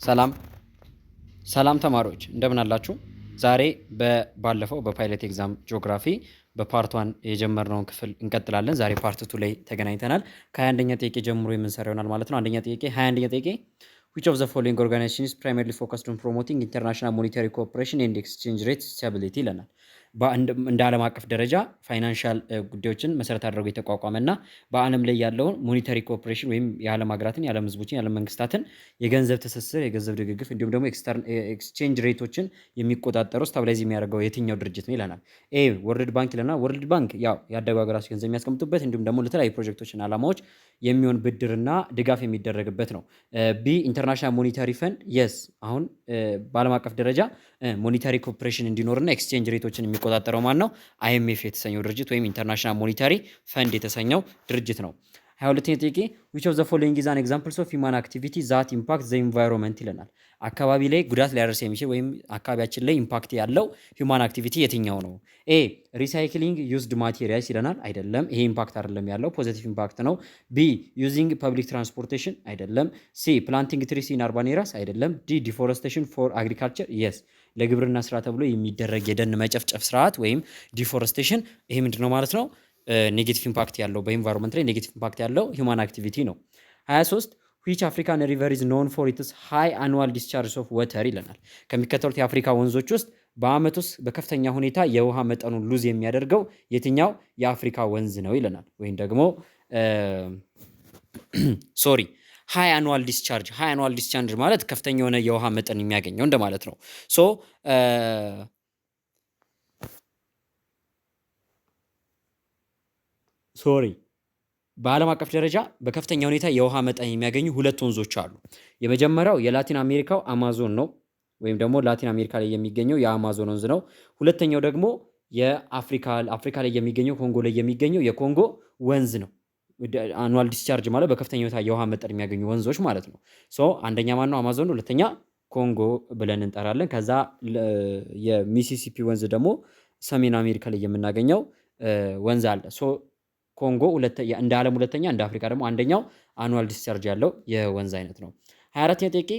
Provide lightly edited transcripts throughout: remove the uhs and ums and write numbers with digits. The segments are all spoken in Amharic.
ሰላም ሰላም ተማሪዎች፣ እንደምን አላችሁ? ዛሬ ባለፈው በ pilot exam geography በ part one የጀመርነውን ክፍል እንቀጥላለን። ዛሬ part two ላይ ተገናኝተናል። ከ21ኛ ጥያቄ ጀምሮ የምንሰራ ይሆናል ማለት ነው። አንደኛ ጥያቄ፣ 21ኛ ጥያቄ፣ which of the following organizations primarily focused on promoting international monetary cooperation and exchange rate stability ይለናል። እንደ ዓለም አቀፍ ደረጃ financial ጉዳዮችን መሰረት አድርጎ የተቋቋመ እና በዓለም ላይ ያለውን monetary cooperation ወይም የዓለም ሀገራትን፣ የዓለም ህዝቦችን፣ የዓለም መንግስታትን የገንዘብ ትስስር፣ የገንዘብ ድግግፍ እንዲሁም ደግሞ exchange rate ኦችን የሚቆጣጠረው፣ stabilize የሚያደርገው የትኛው ድርጅት ነው ይለናል። A World Bank ይለናል። World Bank ያው ያደጉ ሀገራት ገንዘብ የሚያስቀምጡበት እንዲሁም ደግሞ ለተለያዩ ፕሮጀክቶችና ዓላማዎች የሚሆን ብድርና ድጋፍ የሚደረግበት ነው። B International Monetary Fund፣ yes፣ አሁን በዓለም አቀፍ ደረጃ monetary cooperation እንዲኖርና exchange rate ኦችን የሚቆጣጠረው ማን ነው? IMF የተሰኘው ድርጅት ወይም International Monetary Fund የተሰኘው ድርጅት ነው። 22ኛ ጥያቄ፣ which of the following is an examples of human activity that impact the environment ይለናል። አካባቢ ላይ ጉዳት ሊያደርስ የሚችል ወይም አካባቢያችን ላይ impact ያለው human activity የትኛው ነው? A recycling used materials ይለናል። አይደለም፣ ይሄ impact አይደለም ያለው፣ positive impact ነው። B using public transportation አይደለም። C planting trees in urban areas አይደለም። D deforestation for agriculture፣ yes፣ ለግብርና ስራ ተብሎ የሚደረግ የደን መጨፍጨፍ ስርዓት ወይም deforestation፣ ይሄ ምንድን ነው ማለት ነው? Negative impact ያለው፣ በ environment ላይ negative impact ያለው human activity ነው። 23፣ which African river is known for its high annual discharge of water ይለናል። ከሚከተሉት የአፍሪካ ወንዞች ውስጥ በአመት ውስጥ በከፍተኛ ሁኔታ የውሃ መጠኑን lose የሚያደርገው የትኛው የአፍሪካ ወንዝ ነው ይለናል። ወይም ደግሞ sorry፣ high annual discharge፣ high annual discharge ማለት ከፍተኛ የሆነ የውሃ መጠን የሚያገኘው እንደማለት ነው። So sorry፣ በዓለም አቀፍ ደረጃ በከፍተኛ ሁኔታ የውሃ መጠን የሚያገኙ ሁለት ወንዞች አሉ። የመጀመሪያው የላቲን አሜሪካው አማዞን ነው፣ ወይም ደግሞ ላቲን አሜሪካ ላይ የሚገኘው የአማዞን ወንዝ ነው። ሁለተኛው ደግሞ የአፍሪካ አፍሪካ ላይ የሚገኘው፣ ኮንጎ ላይ የሚገኘው የኮንጎ ወንዝ ነው። Annual discharge ማለት በከፍተኛ ሁኔታ የውሃ መጠን የሚያገኙ ወንዞች ማለት ነው። So አንደኛ ማን ነው? አማዞን፣ ሁለተኛ ኮንጎ ብለን እንጠራለን። ከዛ የሚሲሲፒ ወንዝ ደግሞ ሰሜን አሜሪካ ላይ የምናገኘው ወንዝ አለ። So ኮንጎ እንደ ዓለም ሁለተኛ፣ እንደ አፍሪካ ደግሞ አንደኛው annual discharge ያለው የወንዝ አይነት ነው። 24ኛ ጥያቄ፣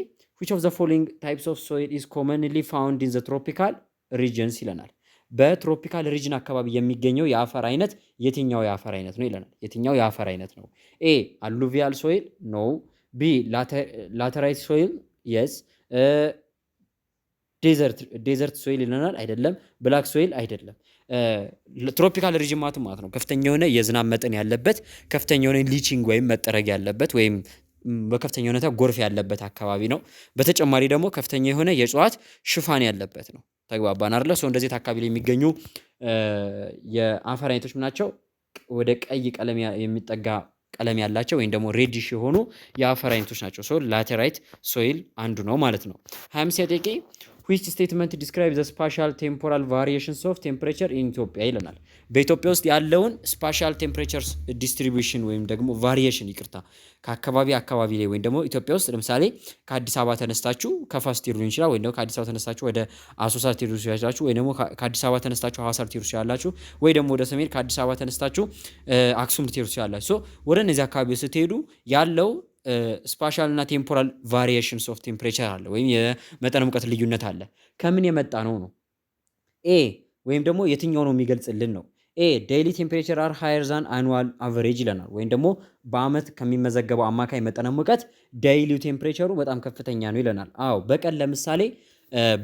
which of the following types of soil is commonly found in the tropical regions ይለናል። በ tropical region አካባቢ የሚገኘው የአፈር አይነት የትኛው የአፈር አይነት ነው ይለናል። የትኛው የአፈር አይነት ነው? A alluvial soil፣ no። B laterite soil፣ yes። Desert soil ይለናል፣ አይደለም። Black soil አይደለም። Tropical region ማለት ነው ከፍተኛ የሆነ የዝናብ መጠን ያለበት፣ ከፍተኛ የሆነ leaching ወይም መጠረግ ያለበት ወይም በከፍተኛ ሁኔታ ጎርፍ ያለበት አካባቢ ነው። በተጨማሪ ደግሞ ከፍተኛ የሆነ የእጽዋት ሽፋን ያለበት ነው። ተግባባን አይደለ? So እንደዚህ አካባቢ ላይ የሚገኙ የአፈር አይነቶች ናቸው? ወደ ቀይ ቀለም የሚጠጋ ቀለም ያላቸው ወይም ደግሞ reddish የሆኑ የአፈር አይነቶች ናቸው። So laterite soil አንዱ ነው ማለት ነው። 25 ጥያቄ፣ which statement describe the spatial temporal variations of temperature in Ethiopia ይለናል። በኢትዮጵያ ውስጥ ያለውን spatial temperature distribution ወይም ደግሞ variation፣ ይቅርታ፣ ከአካባቢ አካባቢ ላይ ወይም ደግሞ ኢትዮጵያ ውስጥ ለምሳሌ ከአዲስ አበባ ተነስታችሁ ከፋ ስትሄዱ ሊሆን ይችላል፣ ወይም ደግሞ ከአዲስ አበባ ተነስታችሁ ወደ አሶሳ ልትሄዱ ትችላላችሁ፣ ወይ ደግሞ ከአዲስ አበባ ተነስታችሁ ሐዋሳ ልትሄዱ ትችላላችሁ፣ ወይ ደግሞ ወደ ሰሜን ከአዲስ አበባ ተነስታችሁ አክሱም ልትሄዱ ትችላላችሁ። So ወደ እነዚህ አካባቢ ስትሄዱ ያለው spatial እና temporal variations of temperature አለ ወይም የመጠነ ሙቀት ልዩነት አለ። ከምን የመጣ ነው ነው? A ወይም ደግሞ የትኛው ነው የሚገልጽልን ነው? A daily temperature are higher than annual average ይለናል። ወይም ደግሞ በአመት ከሚመዘገበው አማካይ መጠነ ሙቀት daily temperature ኡ በጣም ከፍተኛ ነው ይለናል። አዎ፣ በቀን ለምሳሌ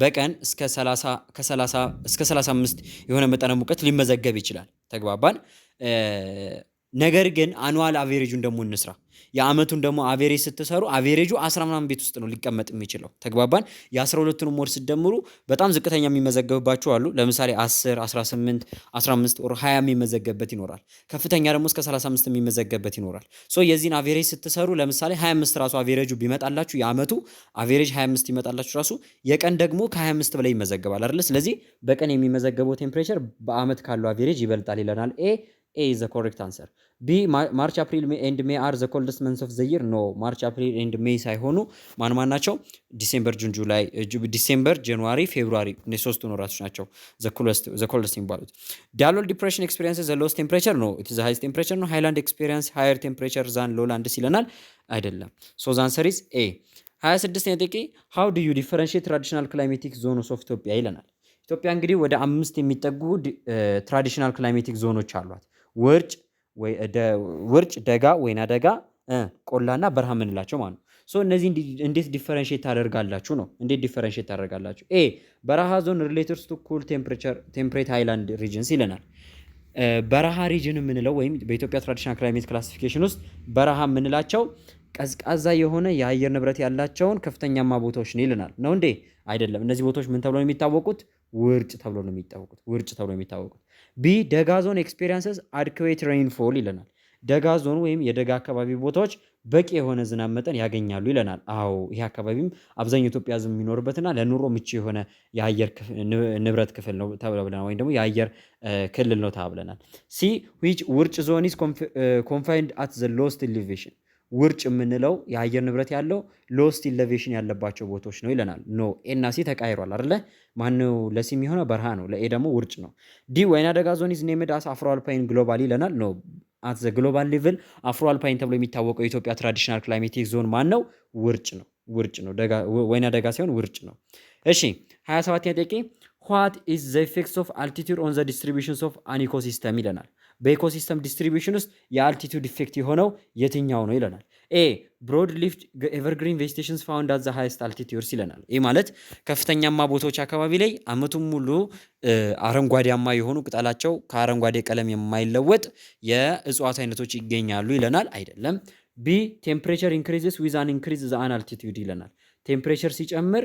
በቀን እስከ 30፣ ከ30 እስከ 35 የሆነ መጠነ ሙቀት ሊመዘገብ ይችላል። ተግባባን። ነገር ግን annual average ኡን ደግሞ እንስራ። የአመቱን ደግሞ average ስትሰሩ average ኡ 10 ምናምን ቤት ውስጥ ነው ሊቀመጥ የሚችለው። ተግባባን። የ12ቱንም ወር ስትደምሩ በጣም ዝቅተኛ የሚመዘገብባቸው አሉ። ለምሳሌ 10፣ 18፣ 15 or 20 የሚመዘገብበት ይኖራል። ከፍተኛ ደግሞ እስከ 35 የሚመዘገብበት ይኖራል። So የዚህን average ስትሰሩ ለምሳሌ 25 ራሱ average ኡ ቢመጣላችሁ፣ የአመቱ average 25 ይመጣላችሁ ራሱ፣ የቀን ደግሞ ከ25 በላይ ይመዘገባል አይደለ? ስለዚህ በቀን የሚመዘገበው temperature በአመት ካለው average ይበልጣል ይለናል። A is the correct answer። B March, April and May are the coldest months of the year፣ no፣ March, April and May ሳይሆኑ ማን ማን ናቸው? December, June, July፣ December, January, February፣ እነዚህ ሶስቱ ወራቶች ናቸው the coldest የሚባሉት። ዳሎል Depression experience the lowest temperature፣ no፣ it is the highest temperature ነው። Highland experience higher temperature than lowlands ይለናል። አይደለም። So the answer is A። 26ኛ ጥያቄ፣ how do you differentiate traditional climatic zones of Ethiopia ይለናል። ኢትዮጵያ እንግዲህ ወደ አምስት የሚጠጉ traditional climatic ዞኖች አሏት። ውርጭ፣ ደጋ፣ ወይና ደጋ፣ ቆላና በረሃ የምንላቸው ማለት ነው። So እነዚህ እንዴት differentiate ታደርጋላችሁ ነው? እንዴት differentiate ታደርጋላችሁ? A በረሃ zone related to cool temperature temperate highland regions ይለናል። በረሃ region የምንለው ወይም በኢትዮጵያ traditional climate classification ውስጥ በረሃ የምንላቸው ቀዝቃዛ የሆነ የአየር ንብረት ያላቸውን ከፍተኛማ ቦታዎች ነው ይለናል። ነው እንዴ? አይደለም። እነዚህ ቦታዎች ምን ተብሎ ነው የሚታወቁት? ውርጭ ተብሎ ነው የሚታወቁት። ውርጭ ተብሎ ነው የሚታወቁት። B ደጋ zone experiences adequate rainfall ይለናል። ደጋ ዞን ወይም የደጋ አካባቢ ቦታዎች በቂ የሆነ ዝናብ መጠን ያገኛሉ ይለናል። አዎ፣ ይህ አካባቢም አብዛኛው ኢትዮጵያ ሕዝብ የሚኖርበትና ለኑሮ ምቹ የሆነ የአየር ንብረት ክፍል ነው ተብለናል፣ ወይም ደግሞ የአየር ክልል ነው ተብለናል። C which ውርጭ zone is confined at the lowest elevation፣ ውርጭ የምንለው የአየር ንብረት ያለው lowest elevation ያለባቸው ቦታዎች ነው ይለናል። No፣ A እና C ተቃይሯል አይደለ? ማነው ለ C የሚሆነው? በረሃ ነው። ለ A ደግሞ ውርጭ ነው። D ወይና ደጋ zone is named as Afro alpine global ይለናል። No፣ at the global level Afro alpine ተብሎ የሚታወቀው የኢትዮጵያ traditional climatic zone ማን ነው? ውርጭ ነው። ውርጭ ነው። ወይና ደጋ ሳይሆን ውርጭ ነው። እሺ፣ 27ኛ ጥያቄ፣ what is the effects of altitude on the distributions of an ecosystem ይለናል። በ ecosystem distribution ውስጥ የ altitude effect የሆነው የትኛው ነው ይለናል። A broad leafed evergreen vegetations found at the highest altitudes ይለናል። ይህ ማለት ከፍተኛማ ቦታዎች አካባቢ ላይ አመቱን ሙሉ አረንጓዴያማ የሆኑ፣ ቅጠላቸው ከአረንጓዴ ቀለም የማይለወጥ የእጽዋት አይነቶች ይገኛሉ ይለናል። አይደለም። B temperature increases with an increase the an altitude ይለናል። Temperature ሲጨምር፣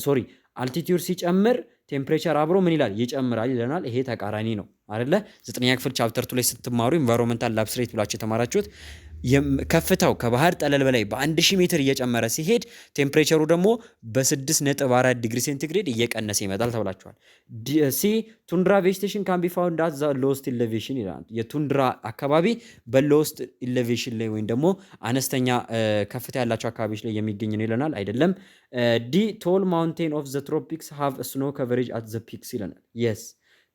sorry፣ altitude ሲጨምር temperature አብሮ ምን ይላል? ይጨምራል ይለናል። ይሄ ተቃራኒ ነው አይደለ? ዘጠነኛ ክፍል chapter 2 ላይ ስትማሩ environmental lapse rate ብላችሁ የተማራችሁት ከፍታው ከባህር ጠለል በላይ በ1000 ሜትር እየጨመረ ሲሄድ temperature ሩ ደግሞ በ6.4 ዲግሪ ሴንቲግሬድ እየቀነሰ ይመጣል ተብላችኋል። C tundra vegetation can be found at the lowest elevation ይላል። የቱንድራ አካባቢ በ lowest elevation ላይ ወይም ደግሞ አነስተኛ ከፍታ ያላቸው አካባቢዎች ላይ የሚገኝ ነው ይለናል። አይደለም። D tall mountain of the tropics have snow coverage at the peaks ይለናል። Yes፣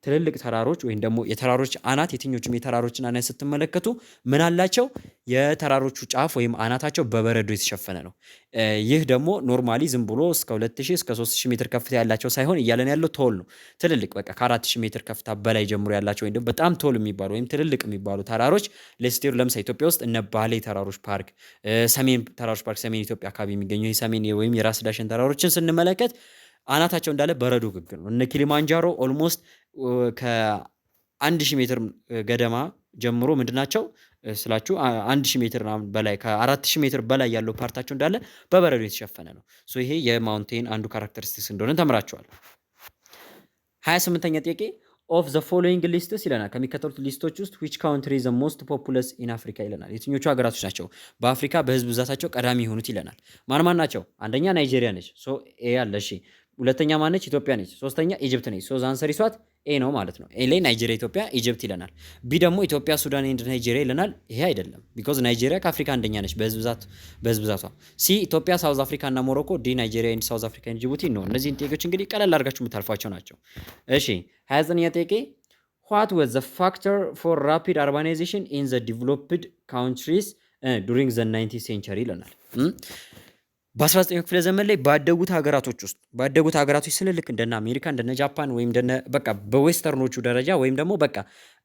ትልልቅ ተራሮች ወይም ደግሞ የተራሮች አናት፣ የትኞቹም የተራሮችን አናት ስትመለከቱ ምን አላቸው? የተራሮቹ ጫፍ ወይም አናታቸው በበረዶ የተሸፈነ ነው። ይህ ደግሞ normally ዝም ብሎ እስከ 2000 እስከ 3000 ሜትር ከፍታ ያላቸው ሳይሆን እያለን ያለው tall ነው። ትልልቅ በቃ ከ4000 ሜትር ከፍታ በላይ ጀምሮ ያላቸው ወይም ደግሞ በጣም tall የሚባሉ ወይም ትልልቅ የሚባሉ ተራሮች ለስቴሩ ለምሳሌ ኢትዮጵያ ውስጥ እነ ባሌ ተራሮች ፓርክ፣ ሰሜን ተራሮች ፓርክ፣ ሰሜን ኢትዮጵያ አካባቢ የሚገኙ ሰሜን ወይም የራስ ዳሸን ተራሮችን ስንመለከት አናታቸው እንዳለ በረዶ ግግር ነው። እነ ኪሊማንጃሮ almost ከ1000 ሜትር ገደማ ጀምሮ ምንድናቸው ስላችሁ 1000 ሜትር በላይ፣ ከ4000 ሜትር በላይ ያለው part ኣቸው እንዳለ በበረዶ የተሸፈነ ነው። So ይሄ የ mountain አንዱ characteristics እንደሆነ ተምራችኋል። 28ኛ ጥያቄ፣ of the following lists ይለናል። ከሚከተሉት list ኦች ውስጥ which country the most populous in Africa ይለናል። የትኞቹ ሀገራቶች ናቸው በአፍሪካ በህዝብ ብዛታቸው ቀዳሚ የሆኑት ይለናል። ማን ማን ናቸው? አንደኛ ናይጄሪያ ነች። So A አለ። እሺ፣ ሁለተኛ ማነች? ኢትዮጵያ ነች። ሶስተኛ Egypt ነች። So the answer is what? A ነው ማለት ነው። A ላይ ናይጄሪያ፣ ኢትዮጵያ፣ Egypt ይለናል። B ደግሞ ኢትዮጵያ፣ ሱዳን and ናይጄሪያ ይለናል። ይሄ አይደለም፣ because ናይጄሪያ ከአፍሪካ አንደኛ ነች በህዝብ ብዛቷ። C ኢትዮጵያ፣ South Africa እና ሞሮኮ። D ናይጄሪያ and South Africa and ጅቡቲ ነው። እነዚህን ጥያቄዎች እንግዲህ ቀለል አድርጋችሁ የምታልፏቸው ናቸው። እሺ፣ 29ኛ ጥያቄ፣ what was the factor for rapid urbanization in the developed countries during the 19th century ይለናል። በ19ኛው ክፍለ ዘመን ላይ ባደጉት ሀገራቶች ውስጥ፣ ባደጉት ሀገራቶች ስል ልክ እንደነ አሜሪካ፣ እንደነ ጃፓን ወይም እንደነ በቃ በ western ኦቹ ደረጃ ወይም ደግሞ በቃ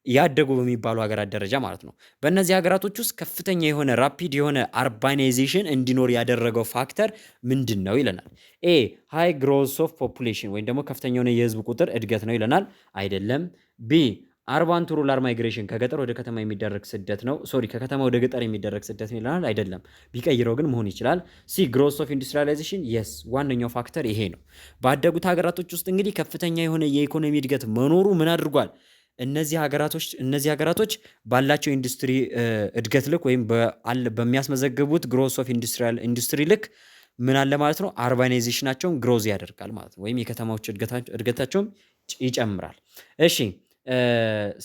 ያደጉ በሚባሉ ሀገራት ደረጃ ማለት ነው። በእነዚህ ሀገራቶች ውስጥ ከፍተኛ የሆነ rapid የሆነ urbanization እንዲኖር ያደረገው factor ምንድን ነው ይለናል። A high growth of population ወይም ደግሞ ከፍተኛ የሆነ የህዝብ ቁጥር እድገት ነው ይለናል። አይደለም። B urban to rural migration፣ ከገጠር ወደ ከተማ የሚደረግ ስደት ነው። Sorry፣ ከከተማ ወደ ገጠር የሚደረግ ስደት ነው ይለናል። አይደለም። ቢቀይረው ግን መሆን ይችላል። C growth of industrialization፣ yes፣ ዋነኛው factor ይሄ ነው። ባደጉት ሀገራቶች ውስጥ እንግዲህ ከፍተኛ የሆነ የኢኮኖሚ እድገት መኖሩ ምን አድርጓል? እነዚህ ሀገራቶች ባላቸው ኢንዱስትሪ እድገት ልክ ወይም በሚያስመዘግቡት growth of industrial industry ልክ ምን አለ ማለት ነው፣ urbanization ኣቸውን growth ያደርጋል ማለት ነው። ወይም የከተማዎች እድገታቸውም ይጨምራል። እሺ፣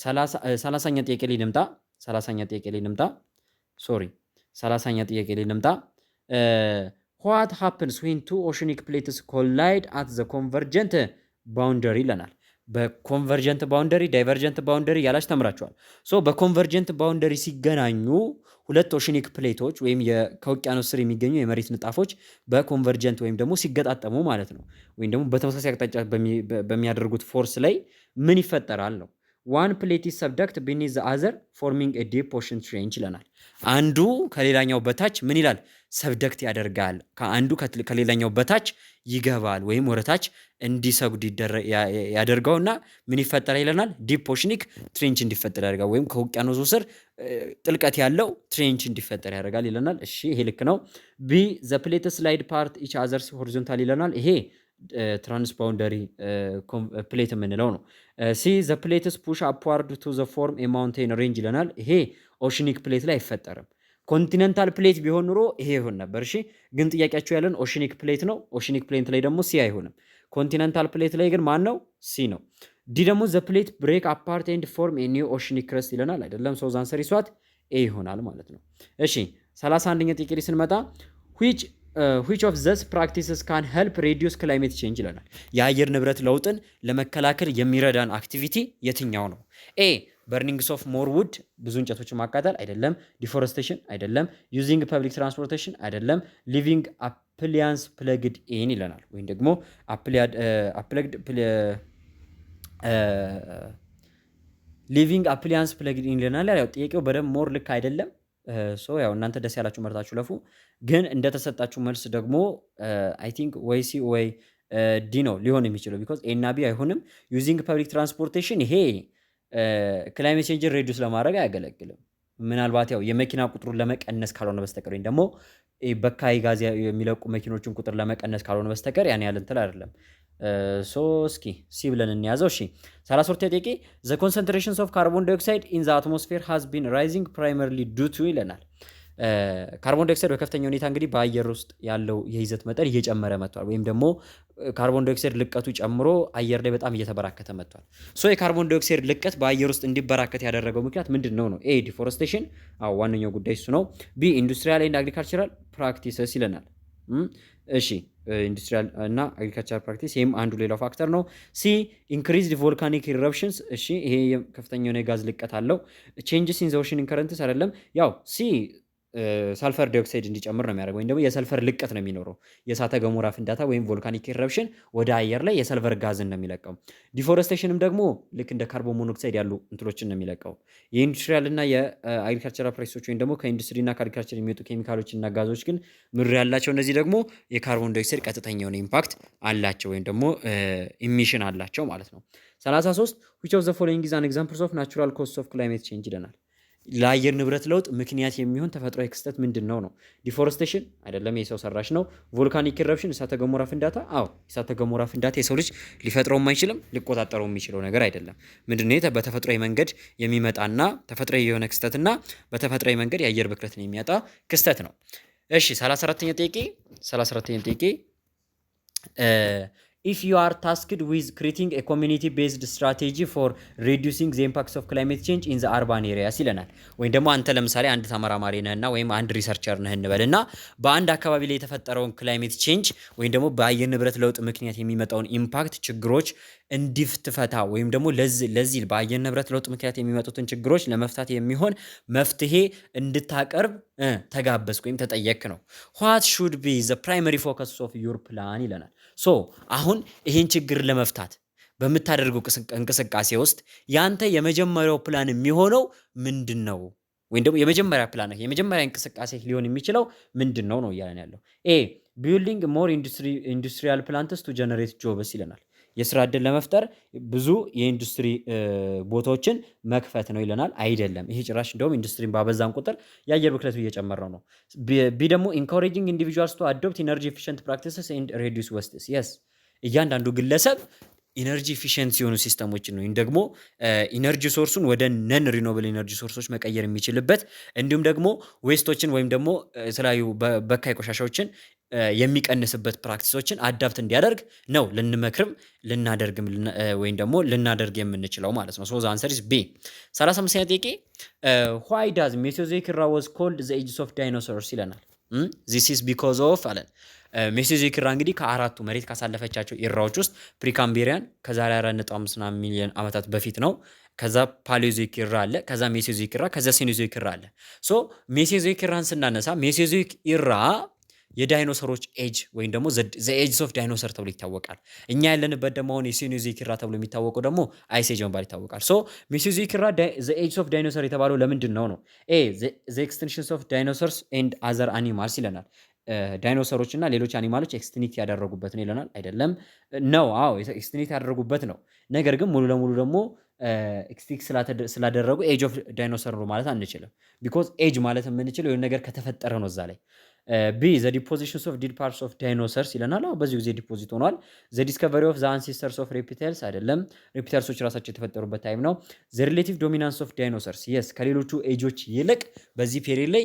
30ኛ ጥያቄ ላይ ልምጣ። 30ኛ ጥያቄ ላይ ልምጣ። Sorry፣ 30ኛ ጥያቄ ላይ ልምጣ። What happens when two oceanic plates collide at the convergent boundary ይለናል። በ convergent boundary፣ divergent boundary ያላችሁ ተምራችኋል። So በ convergent boundary ሲገናኙ ሁለት oceanic plate ኦች ወይም ከውቅያኖስ ስር የሚገኙ የመሬት ንጣፎች በ convergent ወይም ደግሞ ሲገጣጠሙ ማለት ነው፣ ወይም ደግሞ በተመሳሳይ አቅጣጫ በሚያደርጉት force ላይ ምን ይፈጠራል ነው። One plate is subduct beneath the other, forming a deep ocean trench ይለናል። አንዱ ከሌላኛው በታች ምን ይላል? Subduct ያደርጋል። ከአንዱ ከሌላኛው በታች ይገባል ወይም ወደታች እንዲሰግድ ያደርገውና ምን ይፈጠራል ይለናል? Deep oceanic trench እንዲፈጠር ያደርጋል፣ ወይም ከውቅያኖሱ ስር ጥልቀት ያለው trench እንዲፈጠር ያደርጋል ይለናል። እሺ፣ ይሄ ልክ ነው። B, the plate slide past each others horizontal ይለናል። ይሄ transboundary plate የምንለው ነው። C, the plates push upward to the form a mountain range ይለናል። ይሄ oceanic plate ላይ አይፈጠርም። Continental plate ቢሆን ኑሮ ይሄ ይሆን ነበር። እሺ፣ ግን ጥያቄያችሁ ያለን oceanic plate ነው። Oceanic plate ላይ ደግሞ C አይሆንም። Continental plate ላይ ግን ማን ነው? C ነው። D ደግሞ the plate break apart and form a new oceanic crust ይለናል። አይደለም። So the answer is what? A ይሆናል ማለት ነው። እሺ፣ 31ኛ ጥያቄ ላይ ስንመጣ which of these practices can help reduce climate change ይለናል። የአየር ንብረት ለውጥን ለመከላከል የሚረዳን activity የትኛው ነው? A, burnings of more wood፣ ብዙ እንጨቶችን ማቃጠል አይደለም። Deforestation አይደለም። Using public transportation አይደለም። Leaving appliance plugged in ይለናል። ወይም ደግሞ plugged leaving appliance plugged in ይለናል። ያው ጥያቄው በደንብ more ልክ አይደለም። So ያው እናንተ ደስ ያላችሁ መርጣችሁ እለፉ። ግን እንደተሰጣችሁ መልስ ደግሞ I think ወይ C ወይ D ነው ሊሆን የሚችለው፣ because A እና B አይሆንም። Using public transportation ይሄ climate change ን reduce ለማድረግ አያገለግልም። ምናልባት ያው የመኪና ቁጥሩን ለመቀነስ ካልሆነ በስተቀር ወይም ደግሞ በካይ ጋዝ የሚለቁ መኪኖችን ቁጥር ለመቀነስ ካልሆነ በስተቀር ያን ያህል እንትን አይደለም። So እስኪ C ብለን እንያዘው። እሺ፣ 33ኛ ጥያቄ፣ the concentrations of carbon dioxide in the atmosphere has been rising primarily due to ይለናል። Carbon dioxide በከፍተኛ ሁኔታ እንግዲህ በአየር ውስጥ ያለው የይዘት መጠን እየጨመረ መጥቷል። ወይም ደግሞ carbon dioxide ልቀቱ ጨምሮ አየር ላይ በጣም እየተበራከተ መጥቷል። So የ carbon dioxide ልቀት በአየር ውስጥ እንዲበራከት ያደረገው ምክንያት ምንድን ነው ነው? A, deforestation፣ አዎ፣ ዋነኛው ጉዳይ እሱ ነው። B, industrial and agricultural practices ይለናል። እሺ፣ industrial እና agricultural practice ይህም አንዱ ሌላው factor ነው። C, increased volcanic eruptions፣ እሺ፣ ይሄ ከፍተኛ የሆነ የጋዝ ልቀት አለው። Changes in the ocean currents አይደለም። ያው C sulfur dioxide እንዲጨምር ነው የሚያደርገው ወይም ደግሞ የሰልፈር ልቀት ነው የሚኖረው። የእሳተ ገሞራ ፍንዳታ ወይም volcanic eruption ወደ አየር ላይ የሰልፈር ጋዝን ነው የሚለቀው። Deforestation ም ደግሞ ልክ እንደ carbon monoxide ያሉ እንትሎችን ነው የሚለቀው። የ industrial እና የ agricultural practice ኦች ወይም ደግሞ ከኢንዱስትሪ እና ከ agriculture የሚወጡ ኬሚካሎች እና ጋዞች ግን ምር ያላቸው እነዚህ ደግሞ የ carbon dioxide ቀጥተኛ የሆነ impact አላቸው ወይም ደግሞ emission አላቸው ማለት ነው። 33, which of the following is an examples of natural cause of climate change ይለናል። ለአየር ንብረት ለውጥ ምክንያት የሚሆን ተፈጥሯዊ ክስተት ምንድን ነው ነው? Deforestation አይደለም፣ የሰው ሰራሽ ነው። Volcanic eruption፣ እሳተ ገሞራ ፍንዳታ። አዎ፣ እሳተ ገሞራ ፍንዳታ የሰው ልጅ ሊፈጥረውም አይችልም፣ ሊቆጣጠረው የሚችለው ነገር አይደለም። ምንድን ነው? በተፈጥሯዊ መንገድ የሚመጣና ተፈጥሯዊ የሆነ ክስተትና በተፈጥሯዊ መንገድ የአየር ብክለትን የሚያመጣ ክስተት ነው። እሺ፣ 34ኛ ጥያቄ፣ 34ኛ ጥያቄ፣ if you are tasked with creating a community based strategy for reducing the impacts of climate change in the urban areas ይለናል። ወይም ደግሞ አንተ ለምሳሌ አንድ ተመራማሪ ነህና ወይም አንድ researcher ነህ እንበልና በአንድ አካባቢ ላይ የተፈጠረውን climate change ወይም ደግሞ በአየር ንብረት ለውጥ ምክንያት የሚመጣውን impact ችግሮች እንዲትፈታ ወይም ደግሞ ለዚህ በአየር ንብረት ለውጥ ምክንያት የሚመጡትን ችግሮች ለመፍታት የሚሆን መፍትሄ እንድታቀርብ ተጋበዝክ ወይም ተጠየቅክ ነው። What should be the primary focus of your plan ይለናል። So አሁን ይሄን ችግር ለመፍታት በምታደርገው እንቅስቃሴ ውስጥ ያንተ የመጀመሪያው ፕላን የሚሆነው ምንድን ነው? ወይም ደግሞ የመጀመሪያ ፕላን የመጀመሪያ እንቅስቃሴ ሊሆን የሚችለው ምንድን ነው ነው እያለን ያለው። A, building more industrial plants to generate jobs ይለናል። የስራ እድል ለመፍጠር ብዙ የኢንዱስትሪ ቦታዎችን መክፈት ነው ይለናል። አይደለም፣ ይሄ ጭራሽ እንደውም ኢንዱስትሪን ባበዛን ቁጥር የአየር ብክለቱ እየጨመረ ነው። B ደግሞ encouraging individuals to adopt energy efficient practices and reduce wastes። Yes፣ እያንዳንዱ ግለሰብ energy efficient የሆኑ system ኦችን ወይም ደግሞ energy source ኡን ወደ non renewable energy source ኦች መቀየር የሚችልበት እንዲሁም ደግሞ waste ኦችን ወይም ደግሞ የተለያዩ በካይ ቆሻሻዎችን የሚቀንስበት practice ኦችን adapt እንዲያደርግ ነው ልንመክርም ልናደርግም ወይም ደግሞ ልናደርግ የምንችለው ማለት ነው። So the answer is B። 35ኛ ጥያቄ፣ why does Mesozoic era was called the ages of dinosaurs ይለናል። This is because of አለን። Mesozoic era እንግዲህ ከአራቱ መሬት ካሳለፈቻቸው era ዎች ውስጥ Precambrian ከዛሬ 4.5 ሚሊዮን ዓመታት በፊት ነው። ከዛ Paleozoic era አለ፣ ከዛ Mesozoic era፣ ከዛ Cenozoic era አለ። So Mesozoic era ን ስናነሳ Mesozoic era የዳይኖሰሮች age ወይም ደግሞ the age of dinosaur ተብሎ ይታወቃል። እኛ ያለንበት ደግሞ አሁን የ Cenozoic era ተብሎ የሚታወቀው ደግሞ ice age በመባል ይታወቃል። So Mesozoic era the age of dinosaur የተባለው ለምንድን ነው ነው? A, the extinctions of dinosaurs and other animals ይለናል። ዳይኖሰሮች እና ሌሎች animal ኦች extinct ያደረጉበት ነው ይለናል። አይደለም ነው። አዎ፣ extinct ያደረጉበት ነው። ነገር ግን ሙሉ ለሙሉ ደግሞ extinct ስላደረጉ age of dinosaur ነው ማለት አንችልም። Because age ማለት የምንችለው የሆነ ነገር ከተፈጠረ ነው እዛ ላይ። B, the depositions of dead parts of dinosaurs ይለናል። አዎ፣ በዚሁ ጊዜ deposit ሆኗል። The discovery of the ancestors of reptiles አይደለም። Reptiles ኦች ራሳቸው የተፈጠሩበት time ነው። The relative dominance of dinosaurs, yes፣ ከሌሎቹ ኤጆች ይልቅ በዚህ period ላይ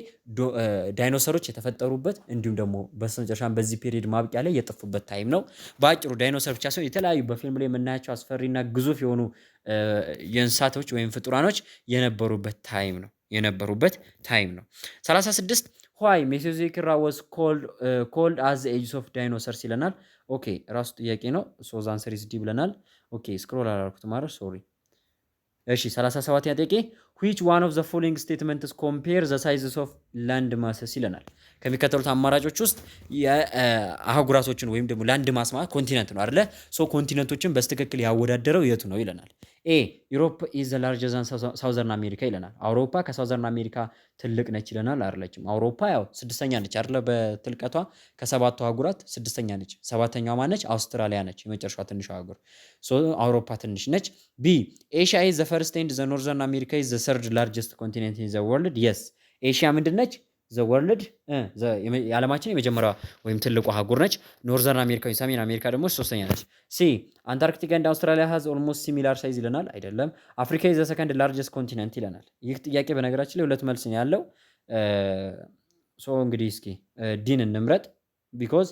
ዳይኖሰሮች የተፈጠሩበት እንዲሁም ደግሞ በስተመጨረሻም በዚህ period ማብቂያ ላይ የጠፉበት time ነው። በአጭሩ ዳይኖሰር ብቻ ሳይሆን የተለያዩ በፊልም ላይ የምናያቸው አስፈሪና ግዙፍ የሆኑ የእንስሳቶች ወይም ፍጡራኖች የነበሩበት time ነው የነበሩበት time ነው። 36, why Mesozoic era was called as age of dinosaurs ይለናል። Okay፣ ራሱ ጥያቄ ነው። So the answer is D ብለናል። Okay፣ scroll አላልኩት ማለት sorry። እሺ፣ 37ኛ ጥያቄ, which one of the following statements compare the sizes of land masses ይለናል። ከሚከተሉት አማራጮች ውስጥ የአህጉራቶችን ወይም ደግሞ land mass ማለት continent ነው አይደለ? So continent ኦችን በትክክል ያወዳደረው የቱ ነው ይለናል። A, Europe is the larger than Southern America ይለናል። አውሮፓ ከ Southern America ትልቅ ነች ይለናል። አይደለችም። አውሮፓ ያው ስድስተኛ ነች አይደለ? በትልቀቷ ከሰባቱ አህጉራት ስድስተኛ ነች። ሰባተኛዋ ማነች? አውስትራሊያ ነች፣ የመጨረሻዋ ትንሿ አህጉር። So አውሮፓ ትንሽ ነች። B, Asia is the first and the Northern America is the third largest continent in the world. Yes፣ ኤሽያ ምንድን ነች? The world የዓለማችን የመጀመሪያዋ ወይም ትልቁ አህጉር ነች። Northern America ወይም ሰሜን አሜሪካ ደግሞ ሶስተኛ ነች። C, Antarctica and Australia has almost similar size ይለናል። አይደለም። Africa is the second largest continent ይለናል። ይህ ጥያቄ በነገራችን ላይ ሁለት መልስ ነው ያለው። So እንግዲህ እስኪ D ን እንምረጥ። Because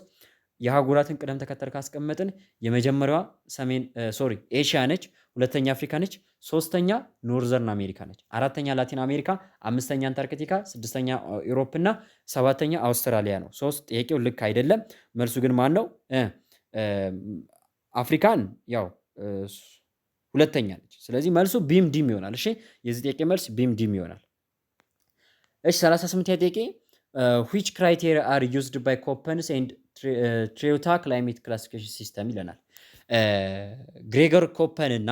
የአህጉራትን ቅደም ተከተል ካስቀመጥን የመጀመሪያዋ ሰሜን sorry ኤሽያ ነች፣ ሁለተኛ አፍሪካ ነች፣ ሶስተኛ Northern America ነች፣ አራተኛ ላቲን አሜሪካ፣ አምስተኛ አንታርክቲካ፣ ስድስተኛ Europe እና ሰባተኛ አውስትራሊያ ነው። ሶስት ጥያቄው ልክ አይደለም። መልሱ ግን ማን ነው? አፍሪካን ያው ሁለተኛ ነች። ስለዚህ መልሱ B ም D ም ይሆናል። እሺ፣ የዚህ ጥያቄ መልስ B ም D ም ይሆናል። እሺ፣ 38 ጥያቄ, which criteria are used by Köppen's and Treuer climate classification system ይለናል። ግሬገር ኮፐን እና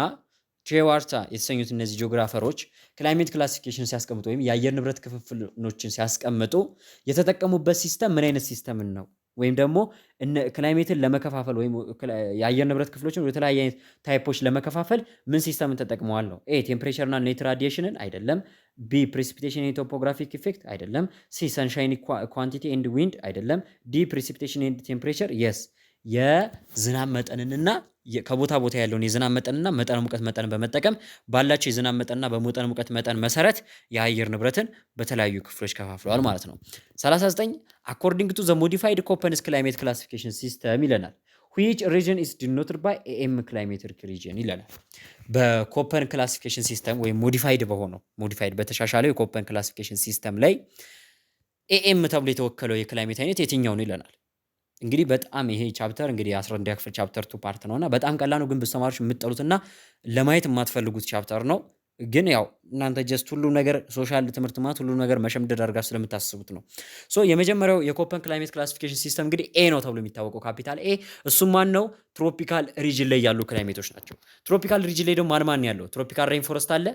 ትሬዋርታ የተሰኙት እነዚህ geographer ኦች climate classification ሲያስቀምጡ ወይም የአየር ንብረት ክፍፍሎችን ሲያስቀምጡ የተጠቀሙበት system ምን አይነት system ን ነው? ወይም ደግሞ climate ን ለመከፋፈል ወይም የአየር ንብረት ክፍሎችን ወደ ተለያየ አይነት type ኦች ለመከፋፈል ምን system ን ተጠቅመዋል ነው? A, temperature እና net radiation ን አይደለም። B, precipitation and topographic effect አይደለም። C, sunshine quantity and wind አይደለም። D, precipitation and temperature, yes፣ የዝናብ መጠንንና ከቦታ ቦታ ያለውን የዝናብ መጠንና መጠነ ሙቀት መጠንን በመጠቀም ባላቸው የዝናብ መጠንና በመጠነ ሙቀት መጠን መሰረት የአየር ንብረትን በተለያዩ ክፍሎች ከፋፍለዋል ማለት ነው። 39, according to the modified Köppen's climate classification system ይለናል። Which region is denoted by Am climatic region ይለናል። በኮፐን classification system ወይም modified በሆነው modified በተሻሻለው የኮፐን classification system ላይ Am ተብሎ የተወከለው የ climate አይነት የትኛው ነው ይለናል። እንግዲህ በጣም ይሄ chapter እንግዲህ 11 ክፍል chapter 2 part ነው እና በጣም ቀላል ነው፣ ግን ብዙ ተማሪዎች የምትጠሉትና ለማየት የማትፈልጉት chapter ነው። ግን ያው እናንተ just ሁሉም ነገር social ትምህርት ማለት ሁሉም ነገር መሸምደድ አድርጋችሁ ስለምታስቡት ነው። So የመጀመሪያው የኮፐን climate classification system እንግዲህ A ነው ተብሎ የሚታወቀው capital A። እሱም ማን ነው? Tropical region ላይ ያሉ climate ኦች ናቸው። Tropical region ላይ ደግሞ ማን ማን ያለው? Tropical rainforest አለ፣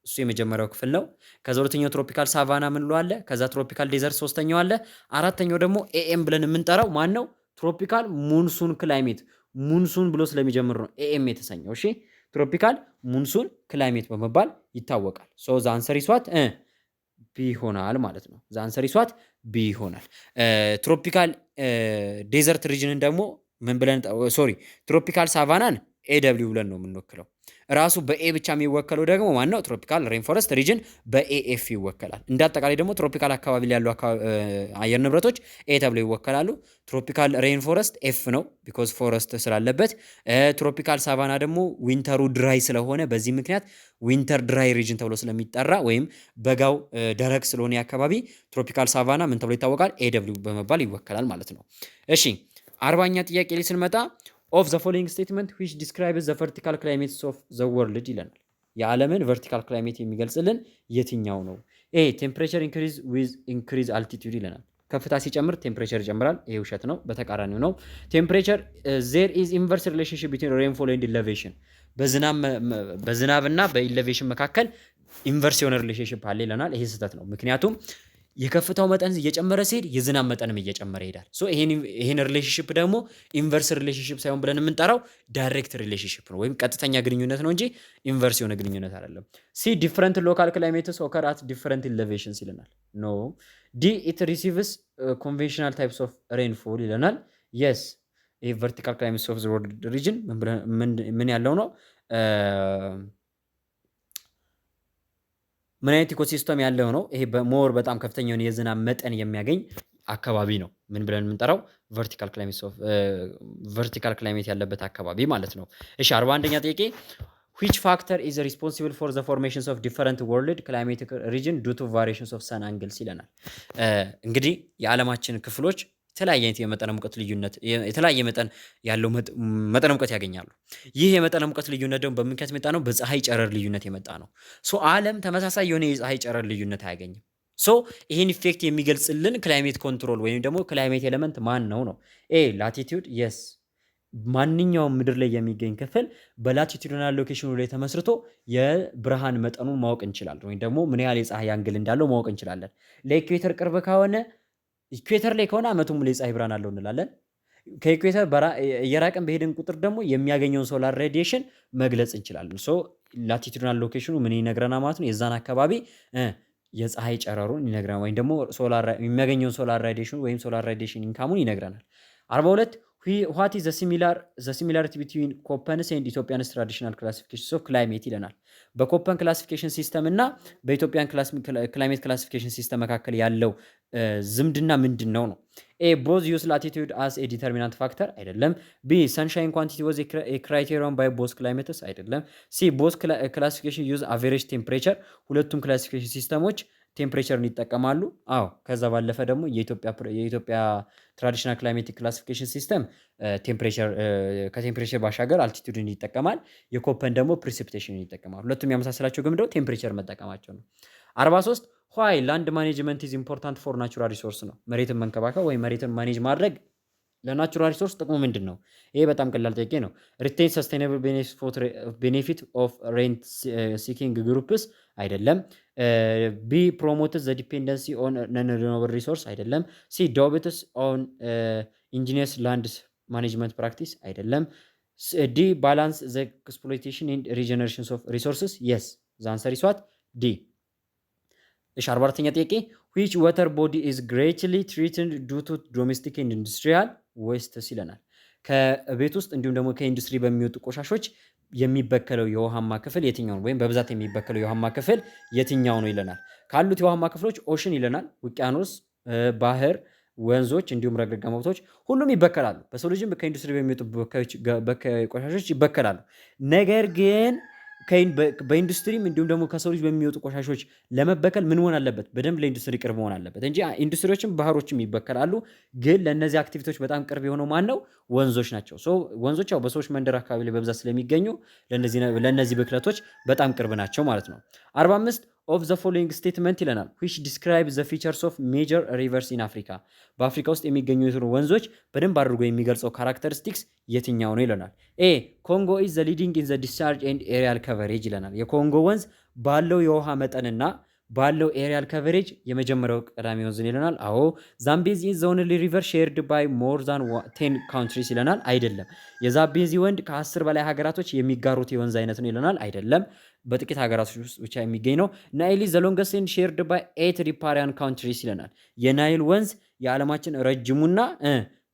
እሱ የመጀመሪያው ክፍል ነው። ከዛ ሁለተኛው tropical savanna ምንለው አለ። ከዛ tropical desert ሶስተኛው አለ። አራተኛው ደግሞ Am ብለን የምንጠራው ማን ነው? Tropical monsoon climate። Monsoon ብሎ ስለሚጀምር ነው Am የተሰኘው። እሺ፣ tropical monsoon climate በመባል ይታወቃል። So the answer is what? B ይሆናል ማለት ነው። The answer is what? B ይሆናል። Tropical desert region ን ደግሞ ምን ብለን፣ sorry፣ tropical savanna ን Aw ብለን ነው የምንወክለው። ራሱ በ A ብቻ የሚወከለው ደግሞ ማን ነው? Tropical rainforest region በ Af ይወከላል። እንደ አጠቃላይ ደግሞ tropical አካባቢ ላይ ያሉ አየር ንብረቶች A ተብለው ይወከላሉ። Tropical rainforest F ነው because forest ስላለበት። Tropical savanna ደግሞ winter ኡ dry ስለሆነ በዚህ ምክንያት winter dry region ተብሎ ስለሚጠራ ወይም በጋው ደረቅ ስለሆነ አካባቢ tropical savanna ምን ተብሎ ይታወቃል? Aw በመባል ይወከላል ማለት ነው። እሺ፣ 40ኛ ጥያቄ ላይ ስንመጣ, of the following statement, which describes the vertical climates of the world ይለናል። የዓለምን vertical climate የሚገልጽልን የትኛው ነው? A, temperature increase with increase altitude ይለናል። ከፍታ ሲጨምር temperature ይጨምራል። ይሄ ውሸት ነው፣ በተቃራኒው ነው። Temperature, there is inverse relationship between rainfall and elevation፣ በዝናብና በ elevation መካከል inverse የሆነ relationship አለ ይለናል። ይሄ ስህተት ነው። ምክንያቱም የከፍታው መጠን እየጨመረ ሲሄድ የዝናብ መጠንም እየጨመረ ይሄዳል። So ይሄን relationship ደግሞ inverse relationship ሳይሆን ብለን የምንጠራው direct relationship ነው ወይም ቀጥተኛ ግንኙነት ነው እንጂ inverse የሆነ ግንኙነት አይደለም። C, different local climates occur at different elevations ይለናል። No. D, it receives conventional types of rainfall ይለናል። Yes, ይሄ vertical climates of the world region ምን ያለው ነው? ምን አይነት ecosystem ያለው ነው? ይሄ በ more በጣም ከፍተኛ የሆነ የዝናብ መጠን የሚያገኝ አካባቢ ነው። ምን ብለን የምንጠራው? Vertical climate ያለበት አካባቢ ማለት ነው። እሺ፣ 41ኛ ጥያቄ፣ which factor is responsible for the formations of different world climatic region due to variations of sun angles ይለናል። እንግዲህ የዓለማችን ክፍሎች የተለያየ አይነት የመጠነ ሙቀት ልዩነት፣ የተለያየ መጠን ያለው መጠነ ሙቀት ያገኛሉ። ይህ የመጠነ ሙቀት ልዩነት ደግሞ በምን ምክንያት የመጣ ነው? በፀሐይ ጨረር ልዩነት የመጣ ነው። So ዓለም ተመሳሳይ የሆነ የፀሐይ ጨረር ልዩነት አያገኝም። So ይህን effect የሚገልጽልን climate control ወይም ደግሞ climate element ማን ነው ነው? A, latitude፣ yes፣ ማንኛውም ምድር ላይ የሚገኝ ክፍል በ latitudinal location ኑ ላይ ተመስርቶ የብርሃን መጠኑን ማወቅ እንችላለን፣ ወይም ደግሞ ምን ያህል የፀሐይ angle እንዳለው ማወቅ እንችላለን። ለ equator ቅርብ ከሆነ፣ equator ላይ ከሆነ አመቱን ሙሉ የፀሐይ ብርሃን አለው እንላለን። ከ equator እየራቅን በሄድን ቁጥር ደግሞ የሚያገኘውን solar radiation መግለጽ እንችላለን። So latitudinal location ኑ ምን ይነግረናል ማለት ነው? የዛን አካባቢ የፀሐይ ጨረሩን ይነግረናል፣ ወይም ደግሞ ሶላር የሚያገኘውን solar radiation ወይም solar radiation income ኡን ይነግረናል። 42, what is the similarity between Koppen's and Ethiopian's traditional classification of climate ይለናል። በ Koppen classification system እና በ Ethiopian climate classification system መካከል ያለው ዝምድና ምንድን ነው ነው? A, both use latitude as a determinant factor፣ አይደለም። B, sunshine quantity was a criterion by both climates፣ አይደለም። C, both classification use average temperature፣ ሁለቱም classification system ኦች temperature ን ይጠቀማሉ። አዎ፣ ከዛ ባለፈ ደግሞ የኢትዮጵያ traditional climatic classification system temperature ከ temperature ባሻገር altitude ን ይጠቀማል። የ Koppen ደግሞ precipitation ን ይጠቀማል። ሁለቱም ያመሳሰላቸው ግን ምንድነው? Temperature መጠቀማቸው ነው። 43, why land management is important for natural resource ነው። መሬትን መንከባከብ ወይም መሬትን manage ማድረግ ለ natural resource ጥቅሙ ምንድን ነው? ይሄ በጣም ቀላል ጥያቄ ነው። Retain sustainable benefit of rent seeking groups፣ አይደለም። B, promotes the dependency on non renewable resource፣ አይደለም። C, debts on indigenous land management practice፣ አይደለም። D, balance the exploitation and regeneration of resources፣ yes, the answer is what? D። እሺ፣ 44ኛ ጥያቄ፣ which water body is greatly threatened due to domestic and industrial wastes ይለናል። ከቤት ውስጥ እንዲሁም ደግሞ ከኢንዱስትሪ በሚወጡ ቆሻሾች የሚበከለው የውሃማ ክፍል የትኛው ነው? ወይም በብዛት የሚበከለው የውሃማ ክፍል የትኛው ነው ይለናል። ካሉት የውሃማ ክፍሎች ocean ይለናል፣ ውቅያኖስ፣ ባህር፣ ወንዞች እንዲሁም ረግረጋማ ቦታዎች ሁሉም ይበከላሉ። በሰው ልጅም ከኢንዱስትሪ በሚወጡ ቆሻሾች ይበከላሉ። ነገር ግን በኢንዱስትሪም እንዲሁም ደግሞ ከሰው ልጅ በሚወጡ ቆሻሾች ለመበከል ምን መሆን አለበት? በደንብ ለኢንዱስትሪ ቅርብ መሆን አለበት እንጂ ኢንዱስትሪዎችም ባህሮችም ይበከላሉ። ግን ለእነዚህ activity ዎች በጣም ቅርብ የሆነው ማን ነው? ወንዞች ናቸው። So ወንዞች ያው በሰዎች መንደር አካባቢ ላይ በብዛት ስለሚገኙ ለእነዚህ ብክለቶች በጣም ቅርብ ናቸው ማለት ነው። 45, of the following statement ይለናል፣ which describe the features of major rivers in Africa፣ በአፍሪካ ውስጥ የሚገኙ ወንዞች በደንብ አድርጎ የሚገልጸው characteristics የትኛው ነው ይለናል። A, Congo is the leading in the discharge and areal coverage ይለናል። የኮንጎ ወንዝ ባለው የውሃ መጠንና ባለው areal coverage የመጀመሪያው ቀዳሚ ወንዝ ነው ይለናል። አዎ። Zambezi is the only river shared by more than 10 countries ይለናል። አይደለም። የዛምቤዚ ወንዝ ከ10 በላይ ሀገራቶች የሚጋሩት የወንዝ አይነት ነው ይለናል። አይደለም። በጥቂት ሀገራቶች ውስጥ ብቻ የሚገኝ ነው። Nile the longest and shared by eight riparian countries ይለናል። የናይል ወንዝ የዓለማችን ረጅሙና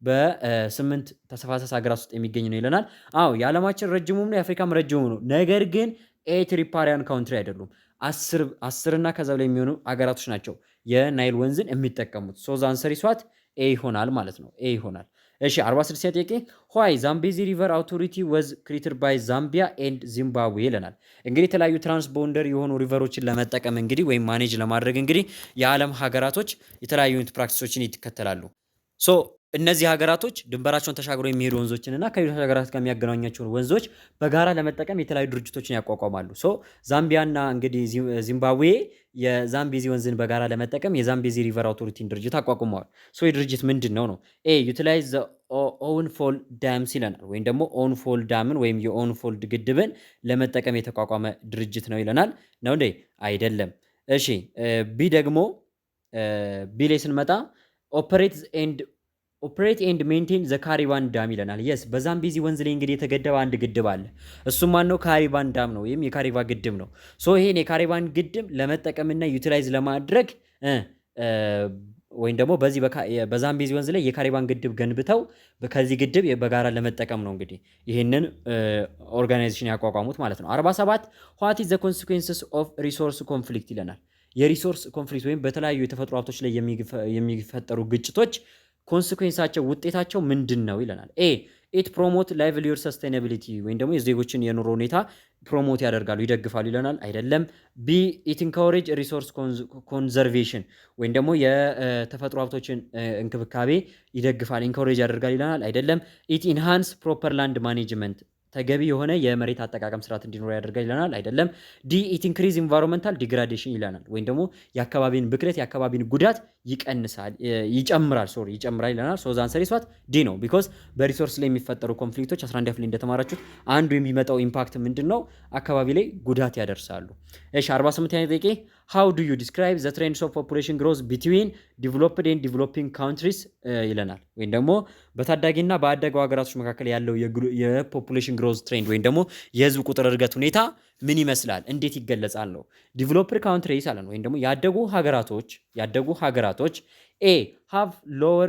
በስምንት ተፋሰስ ሀገራት ውስጥ የሚገኝ ነው ይለናል። አዎ፣ የዓለማችን ረጅሙም ነው፣ የአፍሪካም ረጅሙ ነው። ነገር ግን eight riparian country አይደሉም። 10 እና ከዛ በላይ የሚሆኑ ሀገራቶች ናቸው የናይል ወንዝን የሚጠቀሙት። So the answer is what? A ይሆናል ማለት ነው። A ይሆናል። እሺ፣ 46 ጥያቄ፣ why Zambezi River Authority was created by Zambia and Zimbabwe ይለናል። እንግዲህ የተለያዩ transboundary የሆኑ river ኦችን ለመጠቀም እንግዲህ ወይም manage ለማድረግ እንግዲህ የዓለም ሀገራቶች የተለያዩ practice ኦችን ይከተላሉ። So እነዚህ ሀገራቶች ድንበራቸውን ተሻግሮ የሚሄዱ ወንዞችን እና ከሌሎች ሀገራት ጋር የሚያገናኛቸውን ወንዞች በጋራ ለመጠቀም የተለያዩ ድርጅቶችን ያቋቋማሉ። So ዛምቢያና እንግዲህ ዚምባብዌ የዛምቤዚ ወንዝን በጋራ ለመጠቀም የዛምቤዚ River Authority ን ድርጅት አቋቁመዋል። So የድርጅት ምንድን ነው ነው? A, utilize Owen Fall dams ይለናል። ወይም ደግሞ Owen Fall dam ን ወይም የ Owen Fall ግድብን ለመጠቀም የተቋቋመ ድርጅት ነው ይለናል። ነው እንዴ? አይደለም። እሺ፣ B ደግሞ፣ B ላይ ስንመጣ operate and maintain the Kariba Dam ይለናል። Yes፣ በዛምቤዚ ወንዝ ላይ እንግዲህ የተገደበ አንድ ግድብ አለ። እሱም ማነው? Kariba Dam ነው ወይም የካሪባ ግድብ ነው። So ይሄን የካሪባን ግድብ ለመጠቀምና utilize ለማድረግ ወይም ደግሞ በዚህ በዛምቤዚ ወንዝ ላይ የካሪባን ግድብ ገንብተው ከዚህ ግድብ በጋራ ለመጠቀም ነው እንግዲህ ይህንን organization ያቋቋሙት ማለት ነው። 47፣ what is the consequences of resource conflict ይለናል። የ resource conflict ወይም በተለያዩ የተፈጥሮ ሀብቶች ላይ የሚፈጠሩ ግጭቶች consequence ኣቸው፣ ውጤታቸው ምንድን ነው ይለናል። A, it promote livelihood sustainability ወይም ደግሞ የዜጎችን የኑሮ ሁኔታ promote ያደርጋሉ፣ ይደግፋሉ ይለናል። አይደለም። B, it encourage resource conservation ወይም ደግሞ የተፈጥሮ ሀብቶችን እንክብካቤ ይደግፋል፣ encourage ያደርጋል ይለናል። አይደለም። It enhance proper land management፣ ተገቢ የሆነ የመሬት አጠቃቀም ስርዓት እንዲኖር ያደርጋል ይለናል። አይደለም። D, it increase environmental degradation ይለናል። ወይም ደግሞ የአካባቢን ብክለት፣ የአካባቢን ጉዳት ይቀንሳል፣ ይጨምራል፣ sorry፣ ይጨምራል ይለናል። So the answer is what? D ነው። Because በ resource ላይ የሚፈጠሩ conflict ኦች 11 ክፍል እንደተማራችሁት አንዱ የሚመጣው impact ምንድን ነው? አካባቢ ላይ ጉዳት ያደርሳሉ። እሺ፣ 48ኛ ጥያቄ፣ how do you describe the trends of population growth between developed and developing countries ይለናል። ወይም ደግሞ በታዳጊና በአደጉ ሀገራቶች መካከል ያለው የ population growth trend ወይም ደግሞ የህዝብ ቁጥር እድገት ሁኔታ ምን ይመስላል? እንዴት ይገለጻል ነው። Developed countries አለን ወይም ደግሞ ያደጉ ሀገራቶች A, have lower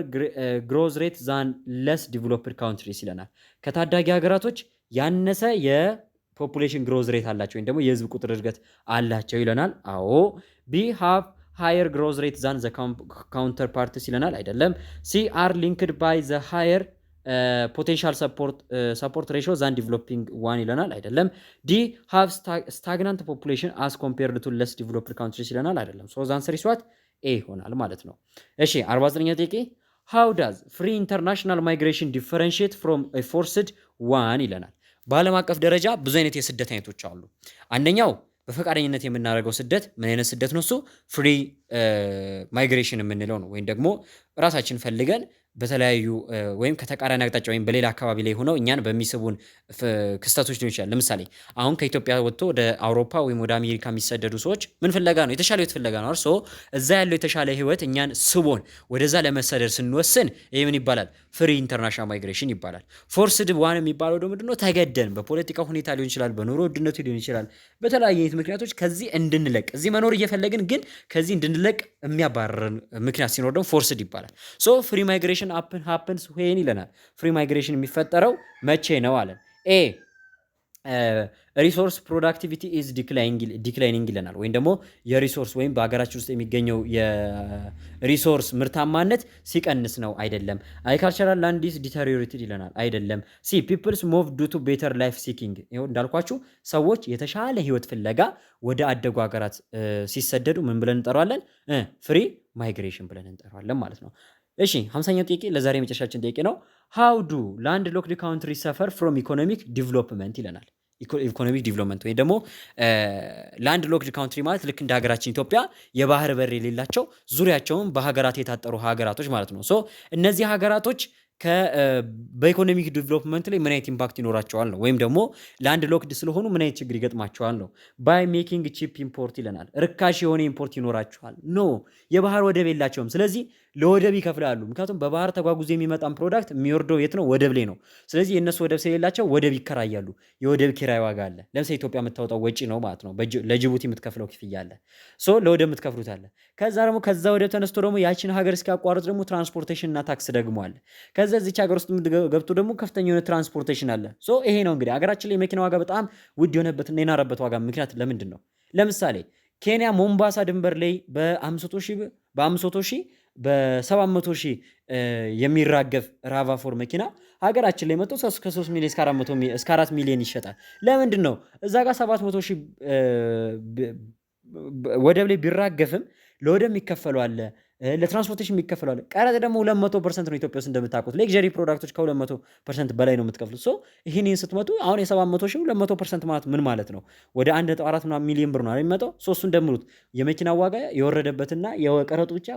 growth rate than less developed countries ይለናል። ከታዳጊ ሀገራቶች ያነሰ የ population growth rate አላቸው ወይም ደግሞ የህዝብ ቁጥር እድገት አላቸው ይለናል። አዎ። B, have higher growth rate than the counterparts ይለናል። አይደለም። C, are linked by the higher potential support ratio than developing one ይለናል። አይደለም። D, have stagnant population as compared to less developed countries ይለናል። አይደለም። So the answer is what? A ይሆናል ማለት ነው። እሺ፣ 49ኛ ጥያቄ፣ how does free international migration differentiate from forced one ይለናል። በዓለም አቀፍ ደረጃ ብዙ አይነት የስደት አይነቶች አሉ። አንደኛው በፈቃደኝነት የምናደርገው ስደት ምን አይነት ስደት ነው? እሱ free migration የምንለው ነው። ወይም ደግሞ ራሳችን ፈልገን በተለያዩ ወይም ከተቃራኒ አቅጣጫ ወይም በሌላ አካባቢ ላይ ሆነው እኛን በሚስቡን ክስተቶች ሊሆን ይችላል። ለምሳሌ አሁን ከኢትዮጵያ ወጥቶ ወደ አውሮፓ ወይም ወደ አሜሪካ የሚሰደዱ ሰዎች ምን ፍለጋ ነው? የተሻለ ህይወት ፍለጋ ነው። So እዛ ያለው የተሻለ ህይወት እኛን ስቦን ወደዛ ለመሰደድ ስንወስን ይሄ ምን ይባላል? Free international migration ይባላል። Forced one የሚባለው ደግሞ ምንድነው? ተገደን በፖለቲካ ሁኔታ ሊሆን ይችላል፣ በኑሮ ውድነቱ ሊሆን ይችላል፣ በተለያየ አይነት ምክንያቶች ከዚህ እንድንለቅ፣ እዚህ መኖር እየፈለግን ግን ከዚህ እንድንለቅ የሚያባርረን ምክንያት ሲኖር ደግሞ forced ይባላል። So free migration happens when ይለናል። Free migration የሚፈጠረው መቼ ነው አለን። A, resource productivity is declining ይለናል። ወይም ደግሞ የ resource ወይም በሀገራችን ውስጥ የሚገኘው የ resource ምርታማነት ሲቀንስ ነው። አይደለም። Agricultural land is deteriorated ይለናል። አይደለም። C, peoples move due to better life seeking። ይኸው እንዳልኳችሁ ሰዎች የተሻለ ህይወት ፍለጋ ወደ አደጉ ሀገራት ሲሰደዱ ምን ብለን እንጠራዋለን? Free migration ብለን እንጠራዋለን ማለት ነው። እሺ፣ 50ኛው ጥያቄ ለዛሬ የመጨረሻችን ጥያቄ ነው። How do landlocked country suffer from economic development ይለናል። Economic development ወይም ደግሞ landlocked country ማለት ልክ እንደ ሀገራችን ኢትዮጵያ የባህር በር የሌላቸው፣ ዙሪያቸውን በሀገራት የታጠሩ ሀገራቶች ማለት ነው። So እነዚህ ሀገራቶች በ economic development ላይ ምን አይነት impact ይኖራቸዋል ነው፣ ወይም ደግሞ landlocked ስለሆኑ ምን አይነት ችግር ይገጥማቸዋል ነው። By making cheap import ይለናል። ርካሽ የሆነ import ይኖራቸዋል። No፣ የባህር ወደብ የላቸውም። ስለዚህ ለወደብ ይከፍላሉ። ምክንያቱም በባህር ተጓጉዞ የሚመጣን product የሚወርደው የት ነው? ወደብ ላይ ነው። ስለዚህ የእነሱ ወደብ ስለሌላቸው ወደብ ይከራያሉ። የወደብ ኪራይ ዋጋ አለ። ለምሳሌ ኢትዮጵያ የምታወጣው ወጪ ነው ማለት ነው። ለጅቡቲ የምትከፍለው ክፍያ አለ። So ለወደብ የምትከፍሉት አለ። ከዛ ደግሞ ከዛ ወደብ ተነስቶ ደግሞ ያችን ሀገር እስኪያቋርጥ ደግሞ transportation እና tax ደግሞ አለ። ከዛ እዚች ሀገር ውስጥ ገብቶ ደግሞ ከፍተኛ የሆነ transportation አለ። So ይሄ ነው እንግዲህ ሀገራችን ላይ የመኪና ዋጋ በጣም ውድ የሆነበትና የናረበት ዋጋ ምክንያት ለምንድን ነው? ለምሳሌ ኬንያ ሞምባሳ ድንበር ላይ በ500 ሺህ፣ በ500 ሺህ፣ በ700 ሺህ የሚራገፍ RAV4 መኪና ሀገራችን ላይ መጥቶ እስከ 3 ሚሊዮን፣ እስከ 4 ሚሊዮን ይሸጣል። ለምንድን ነው? እዛ ጋር 700 ሺህ ወደብ ላይ ቢራገፍም ለወደብ የሚከፈለው አለ። ለ transportation የሚከፈለው አለ። ቀረጥ ደግሞ 200% ነው ኢትዮጵያ ውስጥ እንደምታውቁት። Luxury product ኦች ከ200% በላይ ነው የምትከፍሉት። So ይህን ስትመቱ አሁን የ700 ሺህ 200% ማለት ምን ማለት ነው? ወደ 1.4 ምናምን ሚሊዮን ብር ነው የሚመጣው። So እሱን ደምሩት። የመኪና ዋጋ የወረደበትና የቀረጡ ብቻ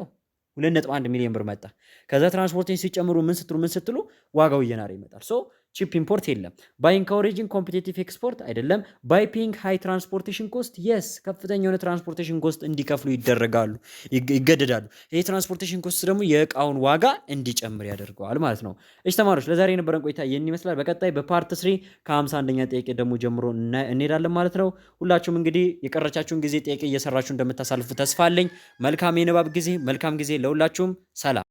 2.1 ሚሊዮን ብር መጣ። ከዛ transportation ሲጨምሩ ምን ስትሉ ምን ስትሉ ዋጋው እየናረ ይመጣል። So cheap import የለም። By encouraging competitive export አይደለም። By paying high transportation cost, yes፣ ከፍተኛ የሆነ transportation cost እንዲከፍሉ ይደረጋሉ፣ ይገደዳሉ። ይህ transportation cost ደግሞ የእቃውን ዋጋ እንዲጨምር ያደርገዋል ማለት ነው። እሺ ተማሪዎች፣ ለዛሬ የነበረን ቆይታ ይህን ይመስላል። በቀጣይ በ part 3 ከ51ኛ ጥያቄ ደግሞ ጀምሮ እንሄዳለን ማለት ነው። ሁላችሁም እንግዲህ የቀረቻችሁን ጊዜ ጥያቄ እየሰራችሁ እንደምታሳልፉ ተስፋ አለኝ። መልካም የንባብ ጊዜ፣ መልካም ጊዜ ለሁላችሁም። ሰላም።